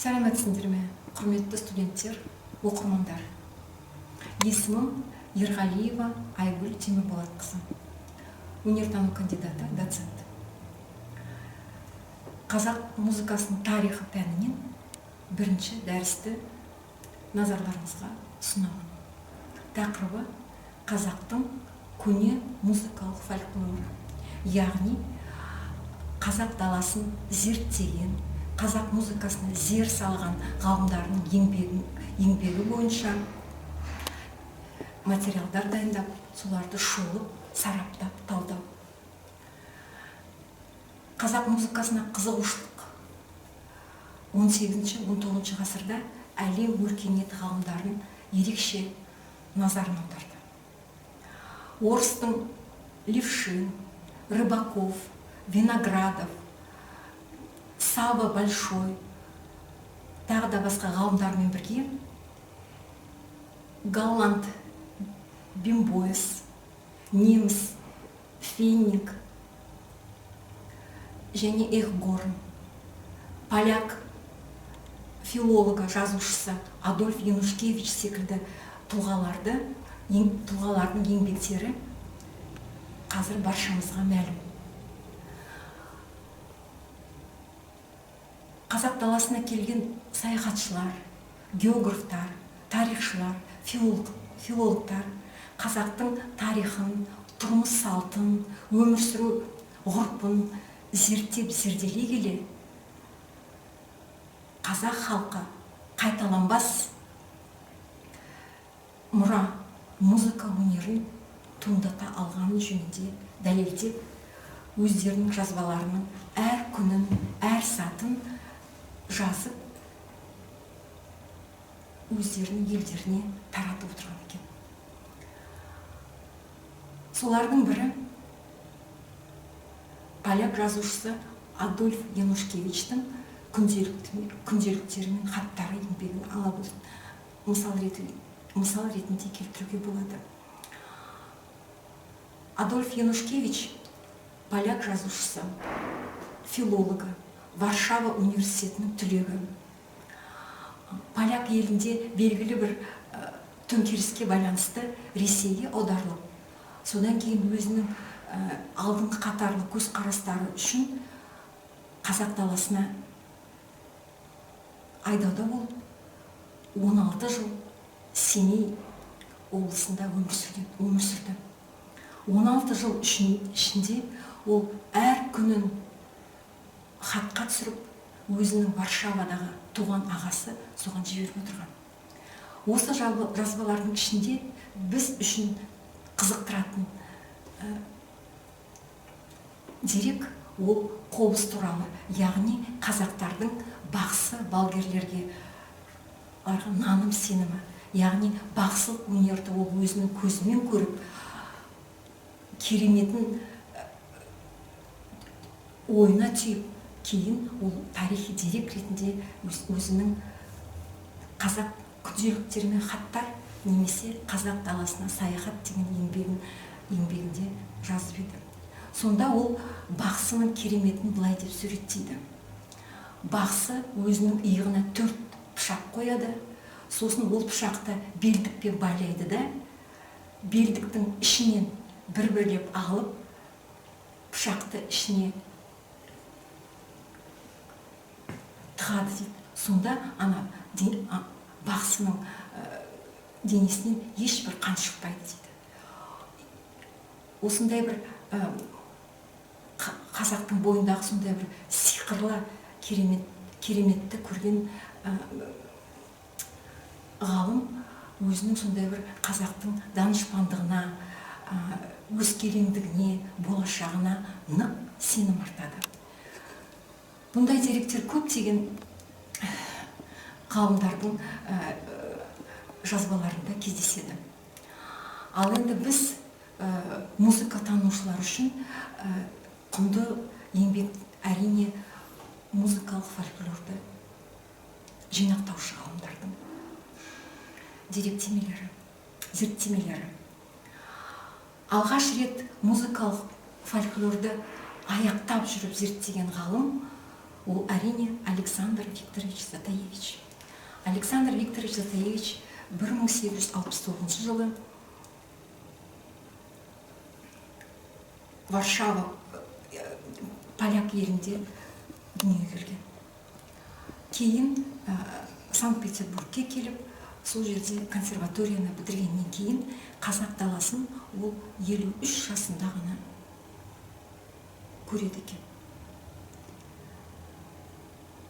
Сәлеметсіңдер ме, құрметті студенттер, оқырмандар! Есімім Ерғалиева Айгүл Темірболатқызы, өнертану кандидаты, доцент. Қазақ музыкасының тарихы пәнінен бірінші дәрісті назарларыңызға ұсынамын. Тақырыбы қазақтың көне музыкалық фольклоры, яғни қазақ даласын зерттеген, қазақ музыкасына зер салған ғалымдардың еңбегі бойынша материалдар дайындап, соларды шолып, сараптап, талдау. Қазақ музыкасына қызығушылық 18-19 ғасырда әлем өркениет ғалымдарын ерекше назарын аударды. Орыстың Левшин, Рыбаков, Виноградов, Сава Большой, тағы да басқа ғалымдармен бірге голланд Бимбоес, неміс Феннинг және Эхгорн, поляк филологы, жазушысы Адольф Янушкевич секілді тұлғалардың еңбектері қазір баршамызға мәлім. Қазақ даласына келген саяхатшылар, географтар, тарихшылар, филологтар қазақтың тарихын, тұрмыс салтын, өмір сүру ғұрпын зерттеп зерделей келе қазақ халқы қайталанбас мұра музыка өнерін туындата алғаны жөнінде дәлелдеп, өздерінің жазбаларының әр күнін, әр сәтін жазып, өздерінің елдеріне таратып отырған екен. Солардың бірі поляк жазушысы Адольф Янушкевичтің күнделіктері мен хаттары еңбегін ала мысал ретінде келтіруге болады. Адольф Янушкевич поляк жазушысы, филологы, Варшава университетінің түлегі. Поляк елінде белгілі бір төңкеріске байланысты Ресейге аударылып, содан кейін өзінің алдыңғы қатарлы көзқарастары үшін қазақ даласына айдауда болып, 16 жыл Семей облысында өмір сүрді. 16 жыл ішінде ол әр күнін хатқа түсіріп, өзінің Варшавадағы туған ағасы соған жіберіп отырған. Осы жазбалардың ішінде біз үшін қызықтыратын дерек ол қобыз туралы, яғни қазақтардың бақсы балгерлерге наным сенімі, яғни бақсылық өнерді ол өзінің көзімен көріп, кереметін ойына түйіп, кейін ол тарихи дерек ретінде өзінің қазақ күнделіктері мен хаттар немесе қазақ даласына саяхат деген еңбегінде жазып еді. Сонда ол бақсының кереметін былай деп суреттейді. Бақсы өзінің иығына 4 пышақ қояды, сосын ол пышақты белдікпен байлайды да, белдіктің ішінен бір-бірлеп алып, пышақты ішіне тығады дейді. Сонда ана бақсының денесінен ешбір қан шықпайды дейді. Осындай бір қазақтың бойындағы сондай бір сиқырлы кереметті көрген ғалым өзінің сондай бір қазақтың данышпандығына, өскелеңдігіне, болашағына нық сенім артады. Бұндай деректер көптеген ғалымдардың жазбаларында кездеседі. Ал енді біз музыка танушылар үшін құнды еңбек әрине музыкалық фольклорды жинақтаушы ғалымдардың деректемелері, зерттемелері. Алғаш рет музыкалық фольклорды аяқтап жүріп зерттеген ғалым Ол, әрине, Александр Викторович Затаевич. Александр Викторович Затаевич 1869 жылы Варшава, поляк елінде дүниеге келген. Кейін Санкт-Петербургке келіп, сол жерде консерваторияны бітіргеннен кейін қазақ даласын ол 53 жасында ғана көреді екен.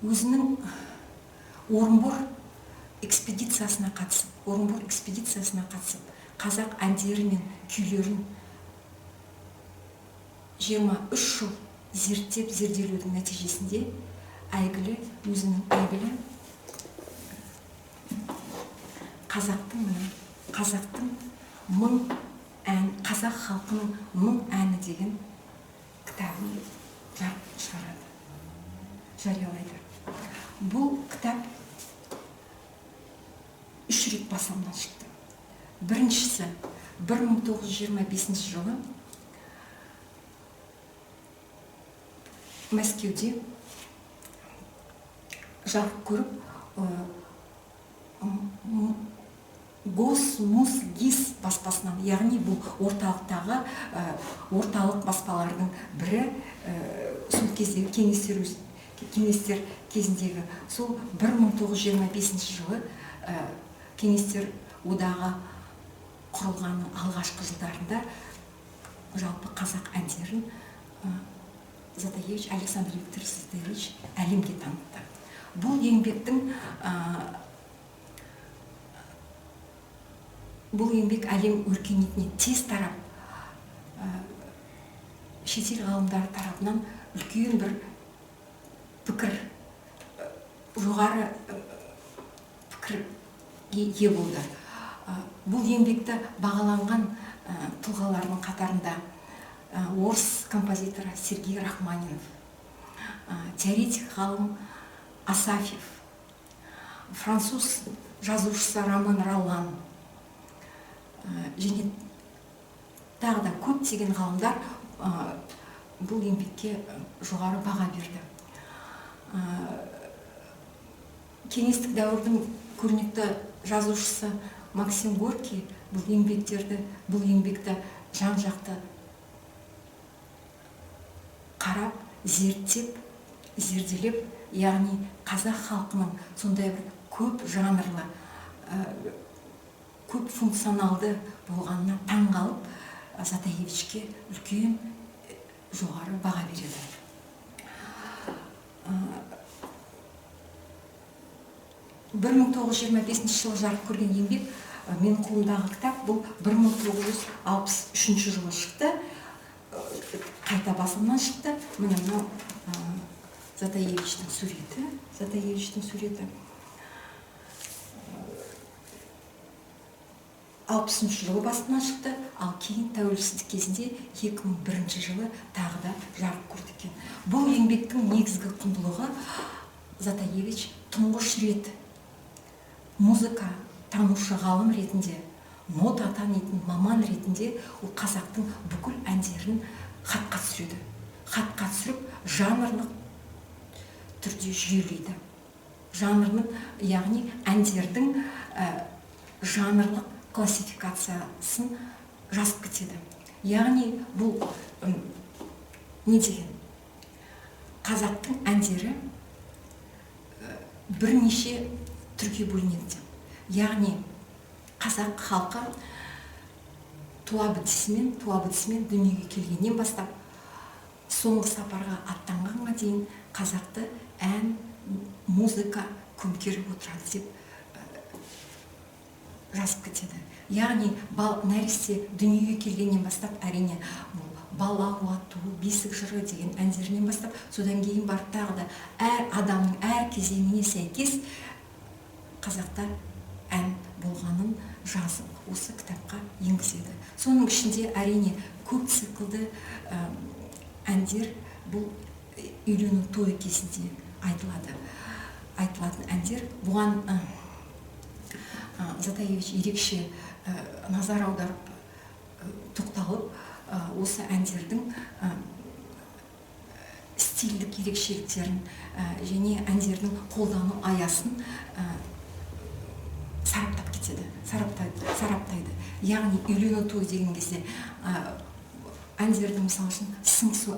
Өзінің Орынбор экспедициясына қатысып, қазақ әндері мен күйлерін 23 жыл зерттеп зерделеудің нәтижесінде әйгілі, өзінің әйгілі қазақтың мың ән, қазақ халқының мың әні деген кітабын жарық шығарады, жариялайды. Бұл кітап 3 рет басылымнан шықты. Біріншісі 1925 жылы Мәскеуде жарық көріп, Госмусгис баспасынан, яғни бұл орталықтағы орталық баспалардың бірі, сол кездегі кеңестер кезіндегі сол 1925 жылы кеңестер одағы құрылғанның алғашқы жылдарында жалпы қазақ әндерін Затаевич, Александр Викторович Затаевич әлемге танытты. Бұл еңбек әлем өркениетіне тез тарап, шетел ғалымдары тарапынан үлкен бір пікір, жоғары пікірге ие болды. Бұл еңбекті бағаланған тұлғалардың қатарында орыс композиторы Сергей Рахманинов, теоретик ғалым Асафьев, француз жазушысы Роман Роллан және тағы да көптеген ғалымдар бұл еңбекке жоғары баға берді. Кеңестік дәуірдің көрнекті жазушысы Максим Горький бұл еңбекті жан-жақты қарап, зерттеп, зерделеп, яғни қазақ халқының сондай бір көп жанрлы, көп функционалды болғанына таң қалып, Затаевичке үлкен жоғары баға береді. 1925 жылы жарық көрген еңбек, менің қолымдағы кітап, бұл 1963 жылы шықты, қайта басылымнан шықты. Міне мынау Затаевичтің суреті, 60 жылы басылымнан шықты, ал кейін тәуелсіздік кезінде 2001 жылы тағы да жарық көрді екен. Бұл еңбектің негізгі құндылығы Затаевич тұңғыш рет музыка танушы ғалым ретінде, нота танитын маман ретінде ол қазақтың бүкіл әндерін хатқа түсіреді. Хатқа түсіріп, жанрлық түрде жүйелейді. Жанрның, яғни әндердің жанрлық классификациясын жазып кетеді. Яғни бұл не деген? Қазақтың әндері бірнеше түрге бөлінеді деп. Яғни қазақ халқы туа бітісімен дүниеге келгеннен бастап соңғы сапарға аттанғанға дейін қазақты ән, музыка көмкеріп отырады деп жазып кетеді. Яғни нәресте дүниеге келгеннен бастап, әрине, бұл бала уату, бесік жыры деген әндерінен бастап, содан кейін барып тағы да әр адамның әр кезеңіне сәйкес қазақта ән болғанын жазып осы кітапқа енгізеді. Соның ішінде әрине көп циклді әндер бұл үйлену тойы кезінде айтылады. Айтылатын әндер. Бұған Затаевич ерекше назар аударып, тоқталып, осы әндердің стильдік ерекшеліктерін және әндердің қолдану аясын сараптап кетеді, сараптайды. Яғни үйлену той деген кезде әндердің, мысалы үшін, сыңсу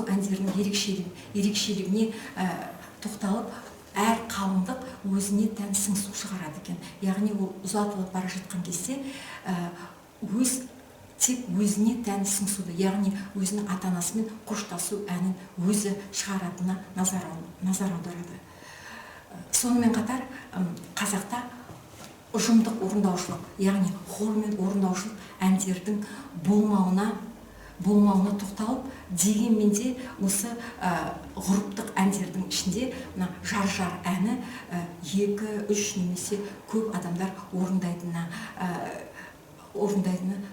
әндерінің ерекшелігіне тоқталып, әр қалыңдық өзіне тән сыңсу шығарады екен. Яғни ол ұзатылып бара жатқан кезде тек өзіне тән сыңсуды, яғни өзінің ата-анасымен қоштасу әнін өзі шығаратынына назар аударады. Сонымен қатар қазақта ұжымдық орындаушылық, яғни хормен орындаушылық әндердің болмауына тоқталып, дегенмен де осы ғұрыптық әндердің ішінде мына жар-жар әні 2, 3 немесе көп адамдар орындайтыны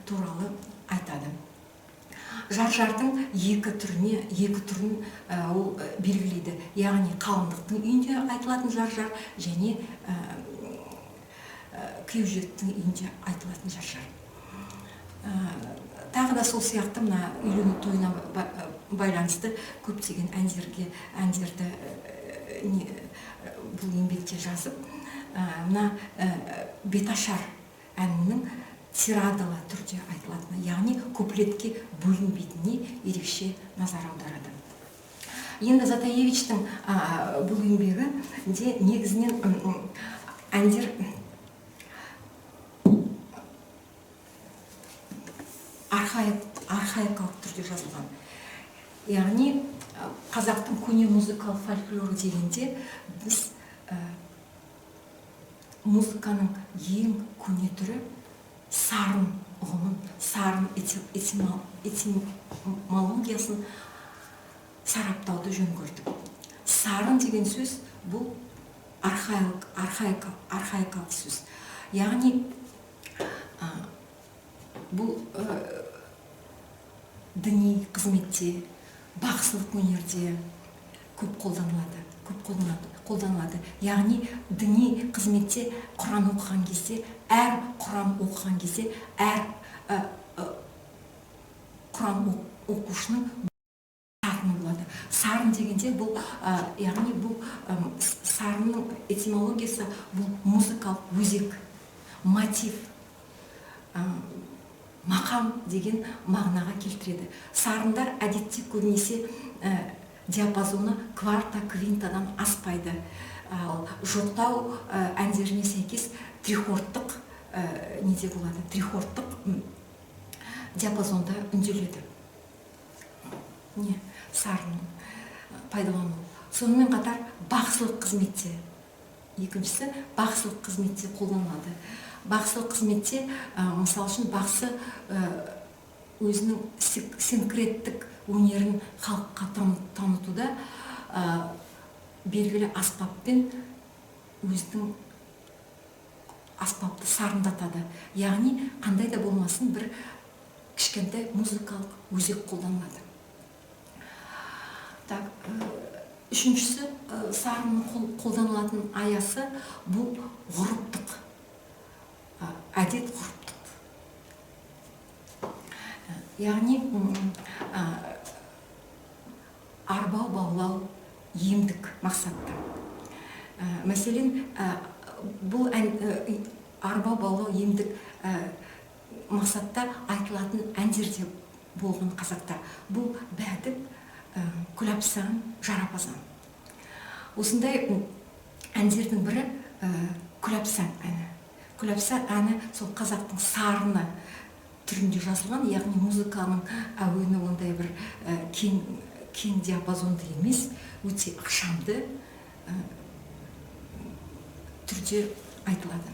туралы айтады. Жар-жардың екі түрін ол белгілейді. Яғни қалыңдықтың үйінде айтылатын жар-жар және күйеу жігіттің үйінде айтылатын жар-жар. Тағы да сол сияқты мына үйлену тойына байланысты көптеген әндерді бұл еңбекте жазып, мына беташар әнінің тирадалы түрде айтылатыны, яғни куплетке бөлінбейтініне ерекше назар аударады. Енді Затаевичтің бұл еңбегі де негізінен әндер архаикалық түрде жазылған. Яғни қазақтың көне музыкалық фольклоры дегенде біз музыканың ең көне түрі сарын ұғымын, сарын этимологиясын сараптауды жөн көрдік. Сарын деген сөз бұл архаикалық сөз. Яғни бұл діни қызметте, бақсылық өнерде көп қолданылады. Яғни діни қызметте Құран оқыған кезде, әр Құран оқыған кезде, әр Құран оқушының сарыны болады. Сарын дегенде бұл, яғни бұл сарынның этимологиясы бұл музыкалық өзек, мотив, мақам деген мағынаға келтіреді. Сарындар әдетте көбінесе диапазоны кварта, квинтадан аспайды. Ал жоқтау әндеріне сәйкес трихордтық неде болады, трихордтық диапазонда үнделеді. Не, сарын пайдалану. Сонымен қатар бақсылық қызметте, екіншісі бақсылық қызметте қолданылады. Бақсылық қызметте, мысалы үшін, бақсы өзінің синкреттік өнерін халыққа танытуда белгілі аспаппен өзінің аспапты сарындатады. Яғни қандай да болмасын бір кішкентай музыкалық өзек қолданылады. Так, үшіншісі, сарынның қолданылатын аясы бұл ғұрыптық, әдет ғұрыптық. Яғни арбау баулау емдік мақсатта. Мәселен, бұл арбау баулау емдік мақсатта айтылатын әндер де болған қазақта. Бұл бәдік, күләпсан, жарапазан. Осындай әндердің бірі күләпсан әні. Күләпсан әні сол қазақтың сарыны түрінде жазылған, яғни музыканың әуені ондай бір кең диапазонды емес, өте ықшамды түрде айтылады.